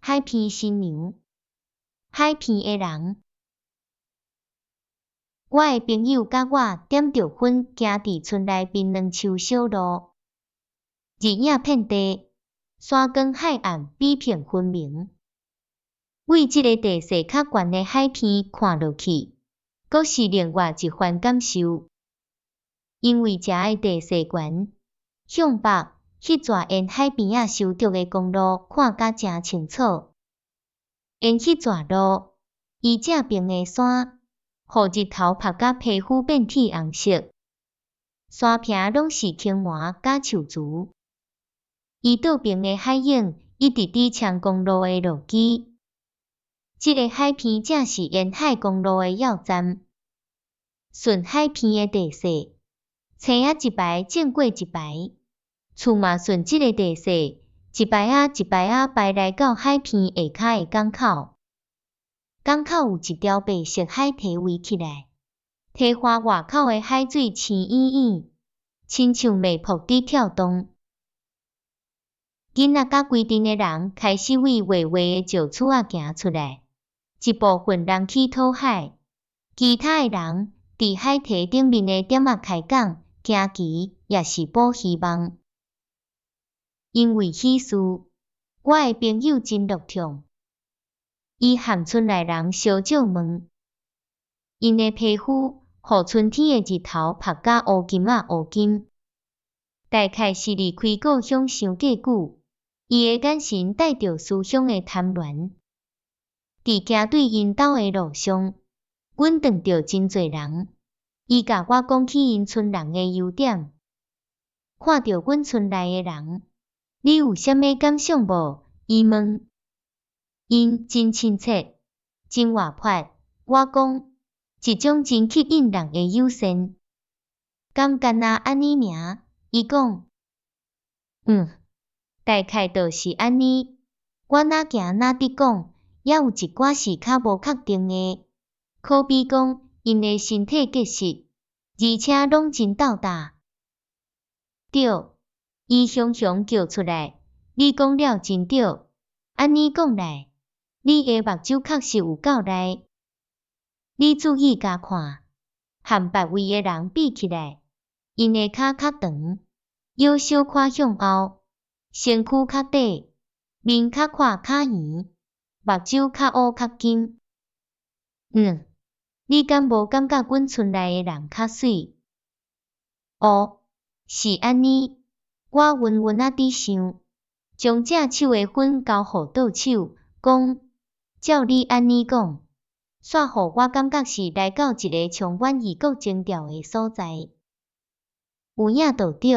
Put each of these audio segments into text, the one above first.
海鼻新娘，海鼻的人。我的朋友佮我點著粉行佇村內檳榔樹小路，日影遍地，山光海岸比拼分明。對這个地勢較懸的海鼻看落去，閣是另外一番感受。因為遮的地勢懸，向北彼逝沿海邊仔修築的公路看甲誠清楚。沿彼逝路，伊正爿的山，予日頭曬甲皮膚變鐵紅色，山坪攏是青麻佮樹苴。伊倒爿的海湧一直佇衝公路的路基。這个海鼻正是沿海公路的要站。順海鼻的地勢，青仔一排種過一排，厝嘛順這个地勢，一排仔一排仔排來到海鼻下跤的港口。港口有一條白色海堤圍起來，堤岸外口的海水青湧湧，親像脈搏佇跳動。囡仔佮規陣的人開始對畫畫的石厝仔行出來，一部分人去討海，其他的人佇海堤頂面的店仔開講、行棋，抑是捕魚網。因為喜事，我的朋友真樂暢。伊和村內人相借問，𪜶的皮膚予春天的日頭曬甲烏金仔烏金，大概是離開故鄉傷過久，伊的眼神帶著思鄉的貪戀。佇行對𪜶兜的路上，阮撞著真濟人，伊共我講起𪜶村人的優點，看著阮村內的人，你有啥物感想無？伊問。𪜶真親切，真活潑。我講，一種真吸引人的友善。敢干焦按呢爾？伊講，嗯，大概就是按呢。我若行若佇講，猶有一寡是較無確定的。可比講，𪜶的身體結實，而且攏真鬥膽。對，伊雄雄叫出來，你講了真對。按呢講來，你的目睭確實有夠利。你注意共看，和別位的人比起來，𪜶的跤較長，腰小可向後，身軀較短，面較闊較圓，目睭較烏較金。嗯，你敢無感覺阮村內的人較媠？哦，是按呢，我溫溫仔佇想，將正手的粉交予倒手，講，照你按呢講，煞予我感覺是來到一个充滿異國情調的所在。有影就對，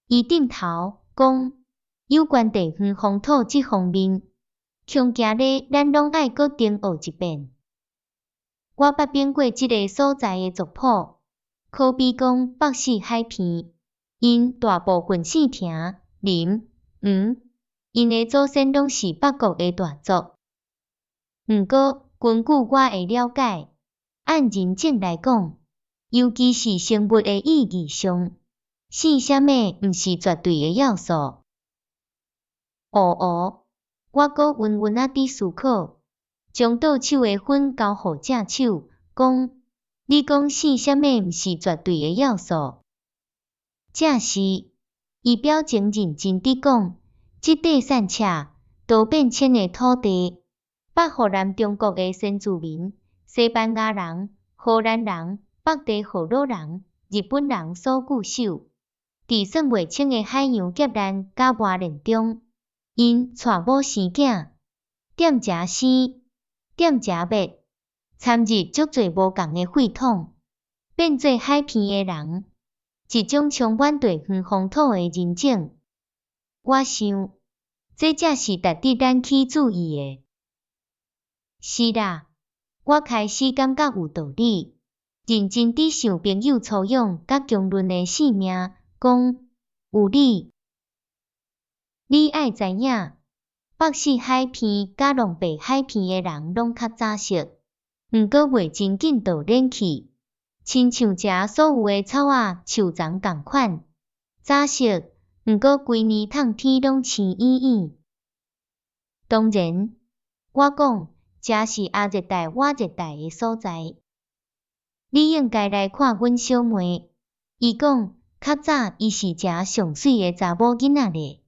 伊點頭，講，有關地方風土這方面，恐驚咧咱攏愛閣重學一遍。我捌編過這个所在的族譜，可比講北勢海鼻，𪜶大部分姓程、林、黃，𪜶的祖先攏是北國的大族。毋過，根據我的了解，按人種來講，尤其是生物的意義上，姓啥物毋是絕對的要素。哦哦，我閣溫溫仔佇思考，將倒手的粉交予正手，講，你講姓啥物毋是絕對的要素。正是，伊表情認真佇講，這塊散赤多變遷的土地，捌予南中國的先住民、西班牙人、荷蘭人、北地荷魯人、日本人所固守。佇算袂清的海洋劫難佮磨練中，𪜶娶某生囝，踮遮生，踮遮滅，參入足濟無仝的血統，變做海鼻的人，一種充滿地方風土的人種。我想，這才是值得咱去注意的。是啦，我開始感覺有道理，認真佇想朋友粗勇佮強韌的性命，講有理。你愛知影，北勢海鼻佮龍白海鼻的人攏較早熟，毋過袂真緊就練去，親像遮所有的草仔樹叢仝款，早熟，毋過規年透天攏青湧湧。當然，我講，這是亞熱帶倚熱帶的所在。你應該來看阮小妹。伊講，較早伊是誠上媠的查某囡仔咧，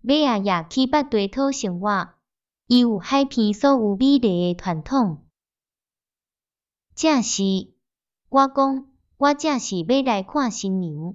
尾仔也去捌地討生活。伊有海邊所有美麗的傳統。這是，我講，我這是欲來看新娘。